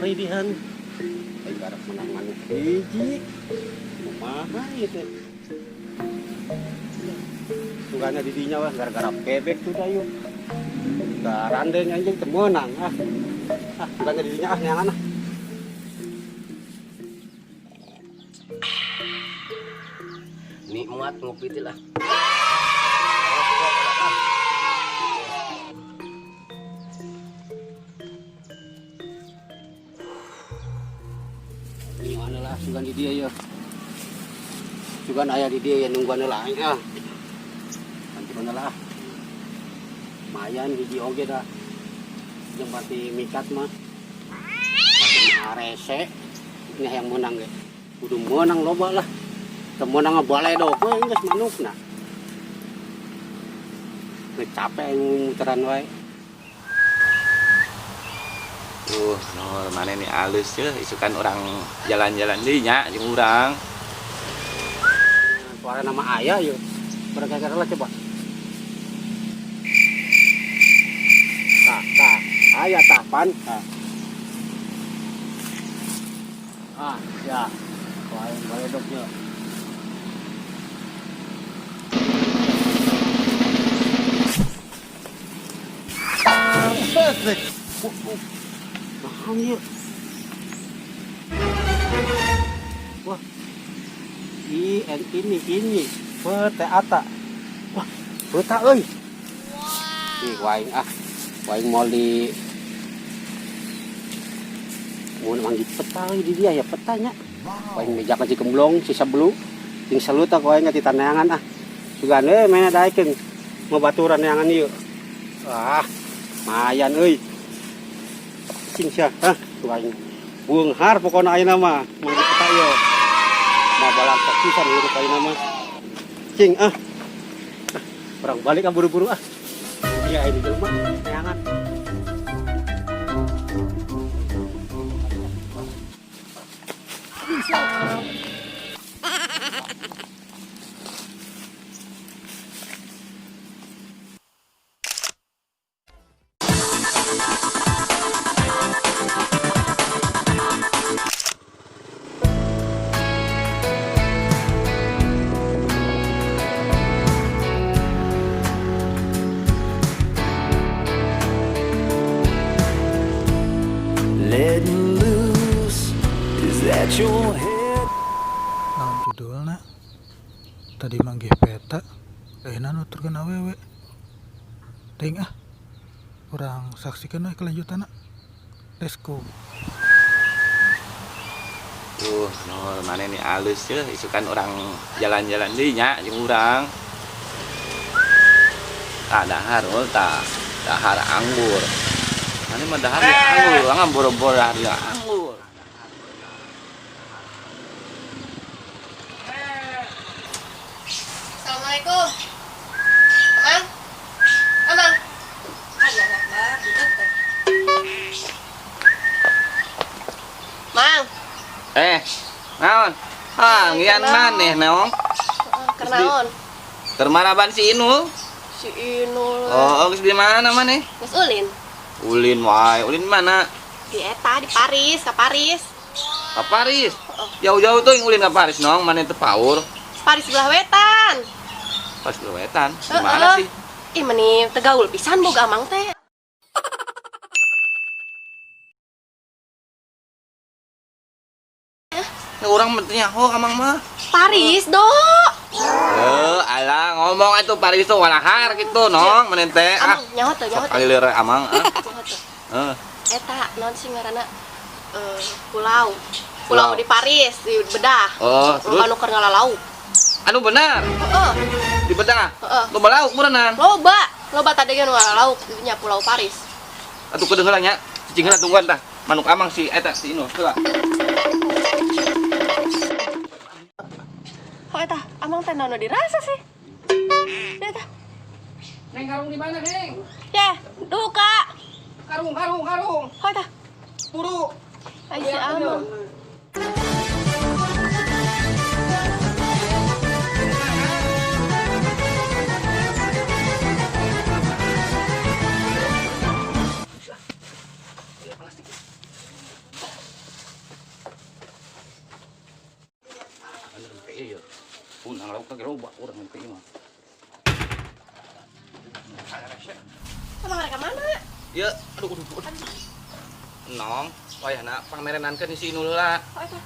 Kamari dihan. Aing garap menang manuk hiji. Kumaha ieu teh? Sugana di dinya wah gara-gara bebek tuh yuk. Garandeng anjing teu meunang ah. Ah, sugana di dinya ah neangan ah. Nikmat ngopi teh lah. Mana lah sugan di dia ya. Sugan aya di dia ya nungguan lah aing ah. Nanti mana lah. Lumayan hiji oge dah. Jeung berarti mikat mah. Rese ini yang menang ge. Kudu menang loba lah. Teu meunang baledog we geus manukna. Geus capek aing muteran wae. Tuh, no, mana nih alus ya, isukan orang jalan-jalan deui nya jeung urang. Suara nama ayah yuk. Berkira-kira lah coba. Tah, tah, ayah tah pan. Tah. Ah, ya. Lain baledognya. Perfect. Naon ieu? Wah. I N ini pete ata. Wah, peta euy. Ih, waing ah. Waing mau di mun manggih peta euy di dia ya petanya. Waing meja ka Cikemblong si Sebelu. Jeung selut ah waing ti taneangan ah. Sugan we mainna daekeun ngabaturan neangan ieu. Ah, mayan euy. Cing sia, hah, waing beunghar pokona ayeuna mah manggih peta ieu. Mau balangkok pisan hirup ayeuna mah. Cing ah. Ah, urang balik ah buru-buru ah. Iya ini jelema neangan. Letting loose, is that your head? Naon judulna? Tadi manggih peta, ayeuna nuturkeun awewe. Teuing ah. Urang saksikeun we kelanjutanna. Let's go. Tuh, no, mana nih alus ya, isukan orang jalan-jalan deui nya jeung urang. Tah dahar oh, tah dahar anggur. Mana mah dahar ya anggur, urang boro-boro dahar ya anggur. Assalamualaikum. Amang. Amang. Allah Akbar, budak teh. Mang. Naon? Ah, ngian maneh naon? Keur naon? Keur maraban si Inul. Si Inul. Oh, geus di mana maneh? Geus ulin. Ulin wae, ulin mana? Di eta, di Paris, ka Paris. Ka Paris? Heeh. Jauh-jauh tuh ulin ka Paris nong, maneh teu paur. Paris sebelah wetan. Paris sebelah wetan? Di mana sih? Ih, meni teu gaul pisan boga amang teh. Nah, urang mah teu nyaho amang mah. Paris, do. Alah ngomong atuh Paris tuh walahar gitu nong maneh teh. Amang nyaho teu, nyaho teu. Sok alilir amang ah. Nyaho teu. Heeh. Eta naon sih ngaranna? Pulau. Pulau di Paris, di bedah. Oh, terus? Anu keur ngalalauk. Anu benar? Heeh. Di bedah? Heeh. Loba lauk meureunnan? Loba. Loba tadi ge nu ngalalauk di nya Pulau Paris. Atuh kudu heula nya. Cicing heula tungguan tah. Manuk amang si eta si Inul heula. Oh eta, amang teh naon dirasa sih? Eta. Neng karung di mana, Neng? Ya, duka. Karung, karung, karung. Oh eta. Buru. Ai si amang. Iya. Unang lauk ge loba urang teh mah. Sama mereka mana? Ya, aduh aduh aduh. Nong, wayahna pangmerenankeun si Inul heula. Oh, eta.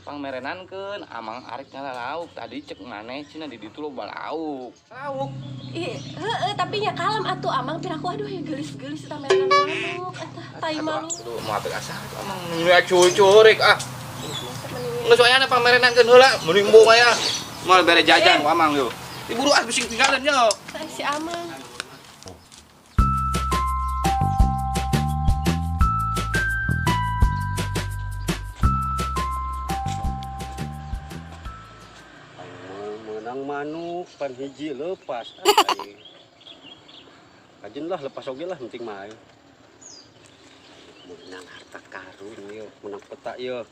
Pangmerenankeun amang arek ngala lauk tadi cek maneh cenah di ditu loba lauk. Lauk. Ih, heeh, tapi nya kalem atuh amang piraku aduh ya geulis-geulis eta merenan manuk eta tai malu. Aduh, mau apik asa amang ya cucurik ah. Geus wayahna pangmerenankeun heula, mending embung aya. Moal bere jajan ku amang yo. Diburu ah bising tinggalan nya. Tai si amang. Menang manuk pan hiji lepas. Kajin lah lepas oge lah penting mah. Menang harta karun yo, menang peta yo.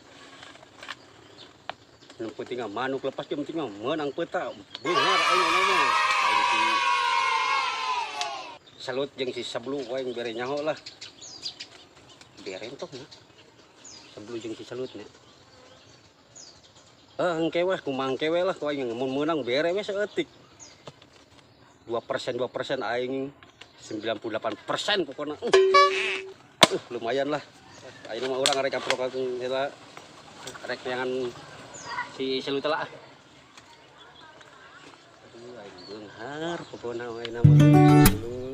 Yang penting mah manuk lepas yang penting mah menang peta. Beunghar aing mah. Aing si Salut jeung si Sablu aing bere nyaho lah. Bere entok nya. Sablu jeung si Salut nya. Engke weh kumaha engke we lah ku aing mun meunang bere we saeutik. 2% 2% aing 98% pokona. Lumayan lah. Ayeuna mah urang arek kaprokakeun heula. Arek neangan si Salut lah. Aduh aing beunghar pokona ayeuna mah. Salut.